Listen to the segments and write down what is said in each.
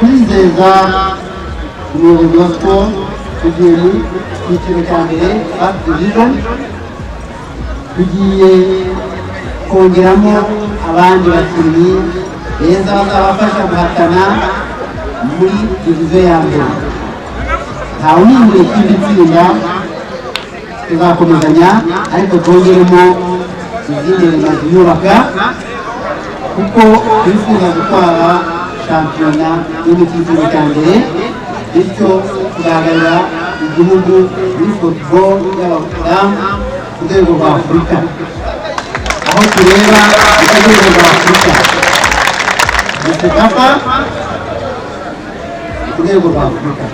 Kwizeza umuyobozi wa siporo, tugiye mu cyiciro cya mbere, first division. Tugiye kongeramo abandi bakinnyi beza bazabafasha guhatana muri division ya mbere. Ntawe uhinduye ikindi tsinda, tuzakomezanya, ariko twongeremo izindi remezo ziyubaka, kuko twifuza gutwara shampiyona yo mu cyiciro cya mbere, bityo tugahagararira igihugu muri football y'abadamu ku rwego rwa Afurika. Aho tureba ku rwego rwa Afurika ni CECAFA, ku rwego rwa Afurika.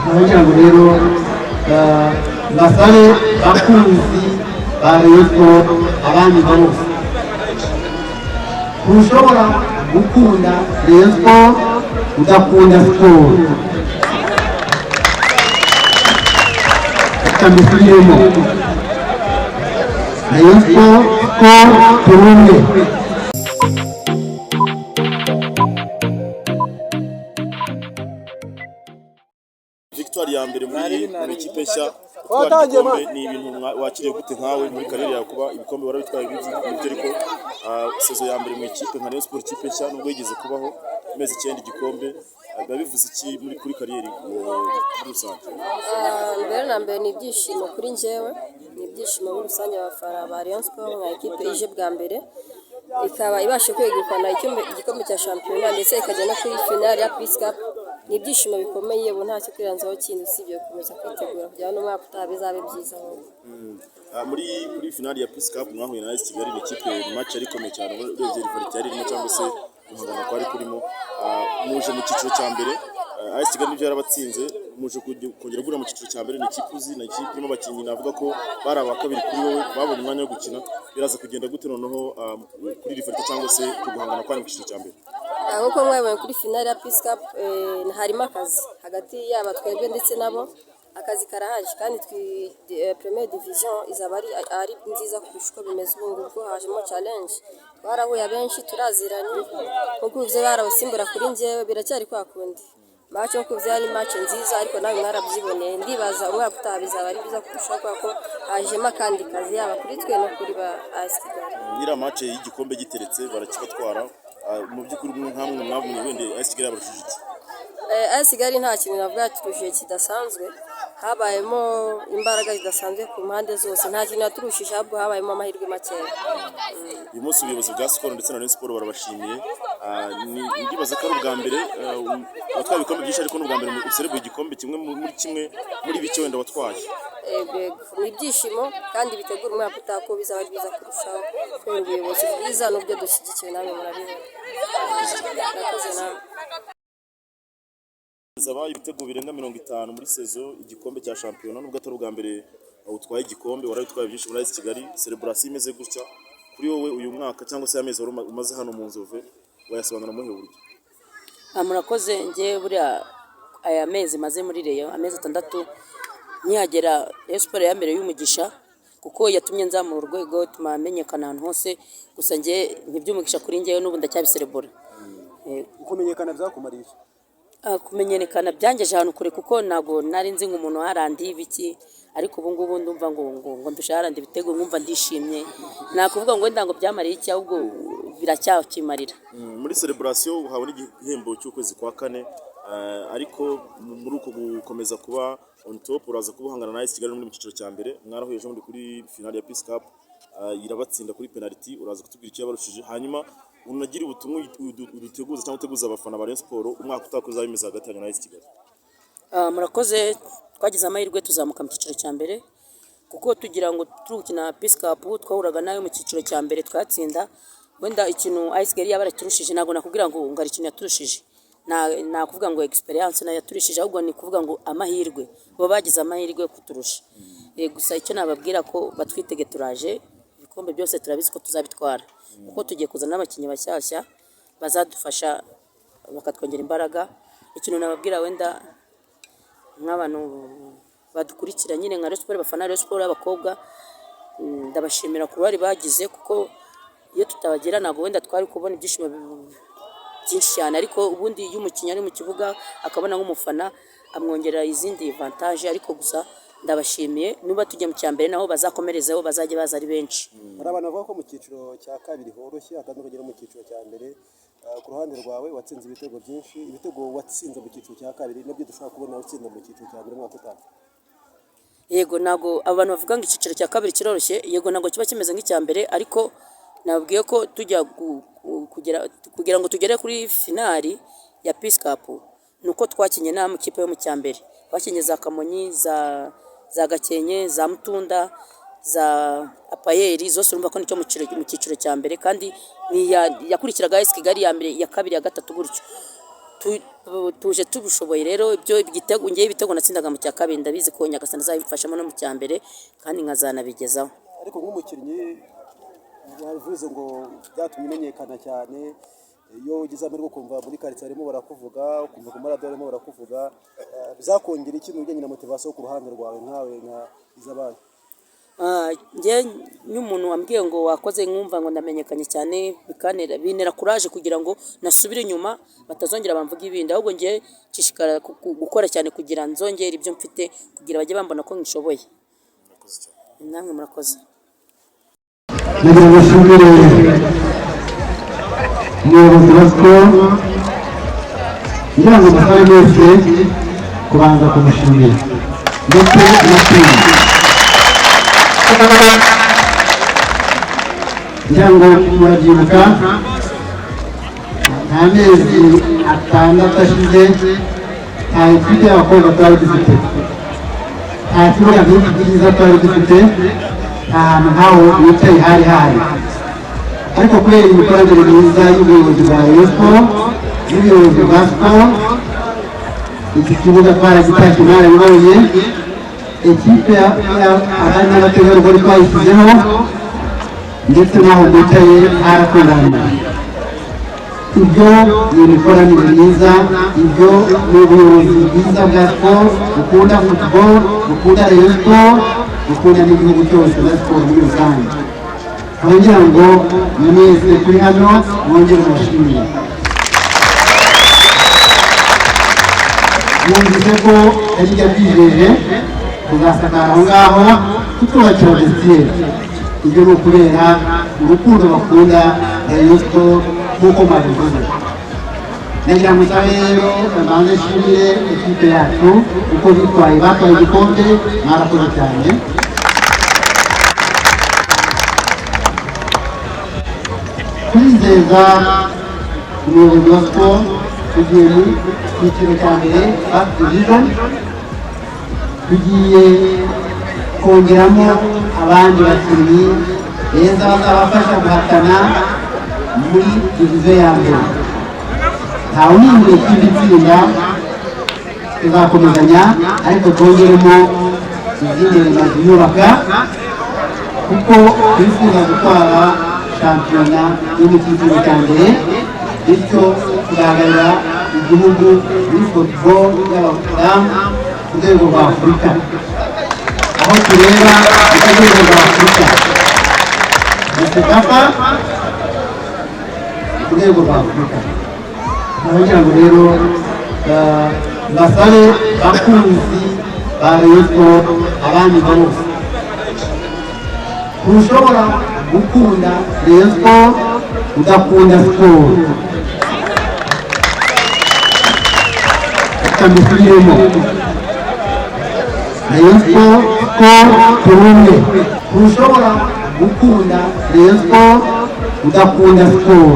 Ngira ngo rero mbasabe, bakunzi ba Rayon Sport, abandi bose, ntushobora gukunda Rayon Sport udakunda siporo. Reka mbisubiremo: Rayon Sport, Skol, turunde. Victoire ya mbere muri ikipe nshya, gutwara igikombe ni ibintu wakiriye gute nkawe muri carrière yawe? Kuba ibikombe warabitwaye nibyo, ariko saison ya mbere mu ikipe nka Rayon Sport, ikipe nshya nubwo yigeze kubaho, amezi 9 igikombe, biba bivuze iki kuri carrière muri rusange? Mbere na mbere ni ibyishimo kuri njyewe, ni ibyishimo muri rusange abafana ba Rayon Sport, nka ekipe ije bwa mbere ikaba ibasha kwegukana igikombe cya shampiyona, ndetse ikajya no kuri finale ya Peace Cup. Ni ibyishimo bikomeye. Ubu ntacyo kwiranzaho kindi usibye gukomeza kwitegura kugira ngo n'umwaka utaha bizabe byiza ahubwo. Muri finale ya Peace Cup mwahuye na AS Kigali, ni ikipe, ni match yari ikomeye cyane urebye rivalité yari irimo cyangwa se guhangana kwari kurimo. Muje mu cyiciro cya mbere, AS Kigali nibyo yarabatsinze, muje kongera guhura mu cyiciro cya mbere. Ni ikipe uzi, ni ikipe irimo abakinnyi navuga ko bari aba kabiri kuri wowe, babonye umwanya wo gukina. Biraza kugenda gute noneho kuri rivalité cyangwa se ku guhangana kwanyu mu cyiciro cya mbere? Nk'uko mwabibonye kuri finale ya Peace Cup, harimo akazi hagati yaba twebwe ndetse nabo. Akazi karahari kandi première division izaba ari nziza kurusha uko bimeze ubu ngubu, kuko hajemo challenge. Twarahuye abenshi turaziranye, nk'uko ubivuze barabasimbura. Kuri njyewe biracyari kwa kundi. Match, nk'uko ubivuze, ari match nziza, ariko nawe mwarabyiboneye. Ndibaza umwaka utaha bizaba ari byiza kurushaho, kubera ko hajemo akandi kazi yaba kuri twe no kuri ba AS Kigali. Nyira match y'igikombe giteretse barakibatwara, mu by'ukuri mwe nkamwe mwabonye wenda AS Kigali yabarushije iki? AS Kigali nta kintu navuga yaturushije kidasanzwe. Habayemo imbaraga zidasanzwe ku mpande zose. Nta kintu yaturushije, ahubwo habayemo amahirwe makeya. Uyu munsi ubuyobozi bwa Skol ndetse na Rayon Sport barabashimiye. Ndibaza ko ari ubwa mbere watwaye ibikombe byinshi, ariko ni ubwa mbere userebuye igikombe kimwe muri kimwe muri bike wenda watwaye. Yego, ni ibyishimo kandi bitegura umwaka utaha ko bizaba ari byiza kurushaho, kubera ubuyobozi bwiza n'ubwo dushyigikiwe. Namwe murabibona. Murakoze namwe. Zaba ibitego birenga 50 muri saison, igikombe cya shampiyona, nubwo atari ubwa mbere utwaye igikombe, warabitwaye byinshi muri AS Kigali. Celebration imeze gutya kuri wowe uyu mwaka cyangwa se amezi wari umaze hano mu Nzove, wayasobanura mu buhe buryo? Murakoze. Njye buriya aya mezi maze muri Rayon, amezi 6, nkihagera Rayon Sport yambereye y'umugisha, kuko yatumye nzamura urwego, ituma menyekana ahantu hose. Gusa njye ntiby'umugisha kuri njyewe, n'ubu ndacyabiserebura. Kumenyekana byakumariye iki? Kumenyekana byangeje ahantu kure, kuko ntabwo nari nzi ngo umuntu harandi ibiki, ariko ubu ngubu ndumva ngo ndusha Haaland ibitego, nkumva ndishimye. Nakuvuga ngo wenda ngo byamariye iki, ahubwo biracyakimarira. Muri celebration uhawe n'igihembo cy'ukwezi kwa kane, ariko muri uko gukomeza kuba on top, uraza kuba uhangana na AS Kigali muri mu cyiciro cya mbere. Mwarahuye ejo bundi kuri finale ya Peace Cup, irabatsinda kuri penalty. Uraza kutubwira icyo yabarushije, hanyuma unagire ubutumwa uduteguza cyangwa uteguza abafana ba Rayon Sport umwaka utaha uzaba bimeze hagati yanyu na AS Kigali. Murakoze. Twagize amahirwe tuzamuka mu cyiciro cya mbere, kuko tugira ngo turi gukina Peace Cup twahuraga nayo mu cyiciro cya mbere twatsinda. Wenda ikintu AS Kigali yaba yaraturushije, ntabwo nakubwira ngo hari ikintu yaturushije. Nakuvuga ngo experience nayo yaturushije, ahubwo ni kuvuga ngo amahirwe, bo bagize amahirwe yo kuturusha. Gusa icyo nababwira ko batwitege, turaje, ibikombe byose turabizi ko tuzabitwara, kuko tugiye kuzana n'abakinnyi bashyashya bazadufasha bakatwongera imbaraga. Ikintu nababwira wenda nk'abantu badukurikira nyine nka Rayon Sport, bafana Rayon Sport y'abakobwa, ndabashimira ku ruhare bagize, kuko iyo tutabagira ntabwo wenda twari kubona ibyishimo. byinshi cyane, ariko ubundi iyo umukinnyi ari mu kibuga akabona nk'umufana amwongerera izindi avantage. Ariko gusa ndabashimiye, nuba tujya mu cya mbere naho bazakomerezeho, bazajye baza ari benshi. Hari abantu bavuga ko mu cyiciro cya kabiri horoshye, hatandukanye no mu cyiciro cya mbere. Ku ruhande rwawe watsinze ibitego byinshi, ibitego watsinze mu cyiciro cya kabiri nabyo dushobora kubona utsinda mu cyiciro cya mbere umwaka utaha? Yego, ntabwo abantu bavuga ngo icyiciro cya kabiri kiroroshye. Yego, ntabwo kiba kimeze nk'icya mbere, ariko nababwiye ko tujya kugira ngo tugere kuri finali ya Peace Cup ni uko twakinye n'amakipe yo mu cya mbere. Twakinye za Kamonyi, za Gakenke, za Mutunda, za APR zose. Urumva ko nicyo mu cyiciro cya mbere, kandi ni yakurikiraga AS Kigali ya mbere, iya kabiri, ya gatatu gutyo. Tuje tubishoboye rero. Ibyo igitego, ngewe ibitego natsindaga mu cya kabiri, ndabizi ko Nyagasani azabimfashamo no mu cya mbere kandi nkazanabigezaho. Ariko nk'umukinnyi wavuze ngo byatumye umenyekana cyane, iyo ugize amahirwe ukumva muri karitsiye barimo barakuvuga, ukumva ku maradiyo barimo barakuvuga, bizakongera iki mu bijyanye na motivation ku ruhande rwawe nkawe nka Izabayo? Njye n'umuntu wambwiye ngo wakoze, nkumva ngo ndamenyekanye cyane, bikanera, bintera courage kugira ngo nasubire inyuma batazongera bamvuga ibindi. Ahubwo njye nshishikara gukora cyane kugira nzongere ibyo mfite, kugira bajye bambona ko ngishoboye. Murakoze cyane. Namwe murakoze. Nagira ngo nshimire umuyobozi wa Skol, ngira ngo musabe mwese kubanza kumushimira ndetse na team. Ngira ngo murabyibuka, nta mezi 6 ashize nta ikipe y'abakobwa twari dufite, nta kibuga nk'iki cyiza twari dufite, nta hantu nk'aho wicaye hari hahari. Ariko kubera imikoranire myiza y'ubuyobozi bwa Rayon Sports n'ubuyobozi bwa Skol, iki kibuga twaragitashye, mwarabibonye. Ekipe abari n'abategarugori twayishyizeho, ndetse n'aho mwicaye haratunganyije. Ibyo ni imikoranire myiza, ibyo ni ubuyobozi bwiza bwa Skol, bukunda football, bukunda Rayon Sports, bukunda n'igihugu cyose na siporo muri rusange. Nkaba ngira ngo mwese turi hano mwongere mubashimire. Mwumvise ko yari yabyijeje kuzasakara aho ngaho, kutwubakira vestiaire. Ibyo ni ukubera urukundo bakunda Rayon Sports nk'uko mwabivuze. Nagira ngo nsabe rero mbanze nshimire ekipe yacu uko bitwaye, batwaye igikombe, mwarakoze cyane. Kwizeza umuyobozi wa Skol, tugiye mu cyiciro cya mbere, first division, tugiye kongeramo abandi bakinnyi beza bazabafasha guhatana muri division ya mbere. Ntawe uhinduye ikipe itsinda, tuzakomezanya, ariko twongeremo izindi remezo ziyubaka, kuko twifuza gutwara shampiyona yo mu cyiciro cya mbere, bityo tugahagararira igihugu muri football y'abadamu ku rwego rwa Afurika, aho tureba ku rwego rwa Afurika ni CECAFA, ku rwego rwa Afurika. Ngira ngo rero mbasabe, bakunzi ba Rayon Sports, abandi bose, ntushobora gukunda Rayon Sports udakunda siporo. Reka mbisubiremo: Rayon Sports, Skol, turumwe. Ntushobora gukunda Rayon Sports udakunda siporo.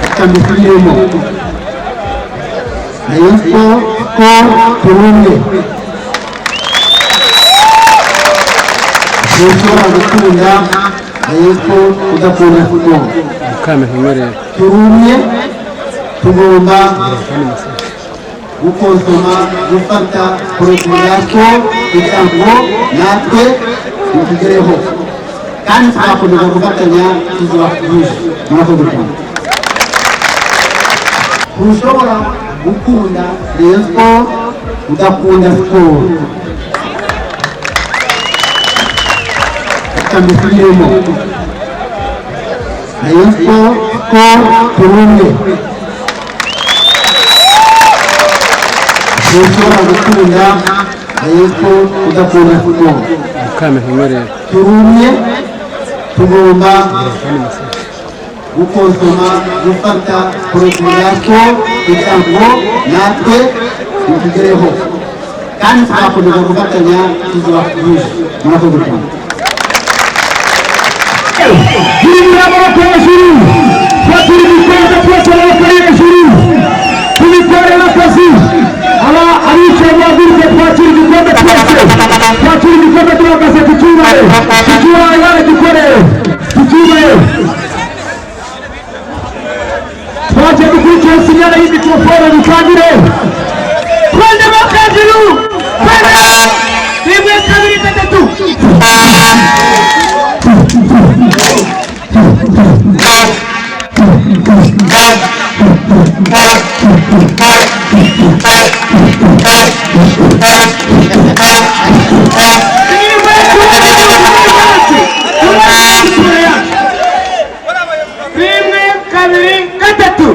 Reka mbisubiremo: Rayon Sports, Skol, turumwe. Ntushobora gukunda Rayon Sports udakunda siporo. Turumye, tugomba gukonsoma, gufata produit ya Skol kugira ngo natwe bitugereho, kandi tuzakomeza gufatanya, tuzubaka byinshi. Murakoze cyane. Ntushobora gukunda Rayon Sports udakunda siporo. Reka mbisubiremo: Rayon Sport ko turumwe. Ntushobora gukunda Rayon Sport udakunda Skol. Turumwe, tugomba gukonsoma, gufata produit ya Skol kugira ngo natwe bitugereho, kandi tuzakomeza gufatanya tuzubaka byinshi. Murakoze cyane. Hindura amaboko hejuru, fatira ibikombe twese amaboko hejuru, tubikorere akazi. Aba abicaye muhaguruke, twakira igikombe twese, twakira igikombe duhagaze, tucyubahe, tucyubahe, baragikoreye, tucyubahe. Twagiye dukurikiye sinyara y'imikorofone, dutangire. Twende amaboko hejuru, twende, 1, 2, 3. Rimwe, kabiri, gatatu.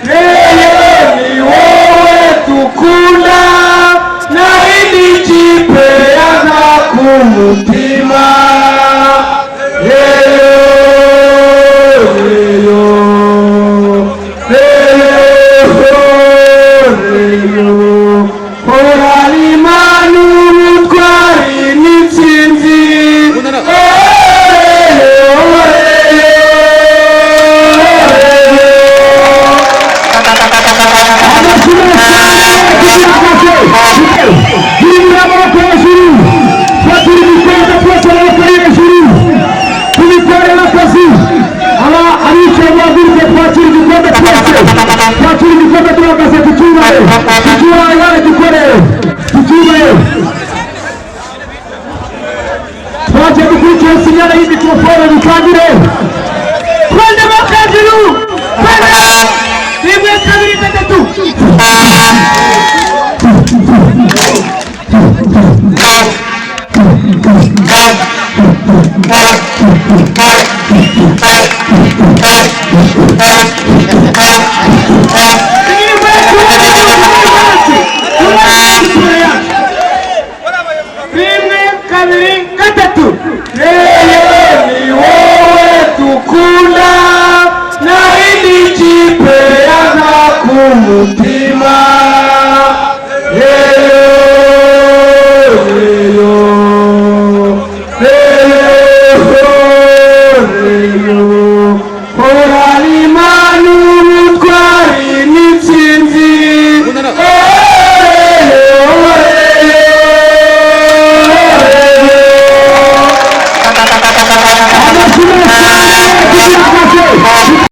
Rero ni wowe dukunda, nta yindi kipe yaza ku mutima. Rero, rero, rero, rero, horana Imana ubutwari n'intsinzi. Hindura amaboko hejuru, fatira ibikombe twese amaboko hejuru, tubikorere akazi. Aba abicaye muhaguruke, twakira igikombe twese, twakira igikombe duhagaze, tucyubahe, tucyubahe, baragikoreye, tucyubahe. Twagiye dukurikiye sinyara y'imikorofone, dutangire. Twende amaboko hejuru, twende, 1, 2, 3. Rimwe, kabiri, gatatu. Rero ni wowe dukunda, nta yindi kipe yaza ku mutima. Rero, rero, rero, rero, horana Imana ubutwari n'intsinzi.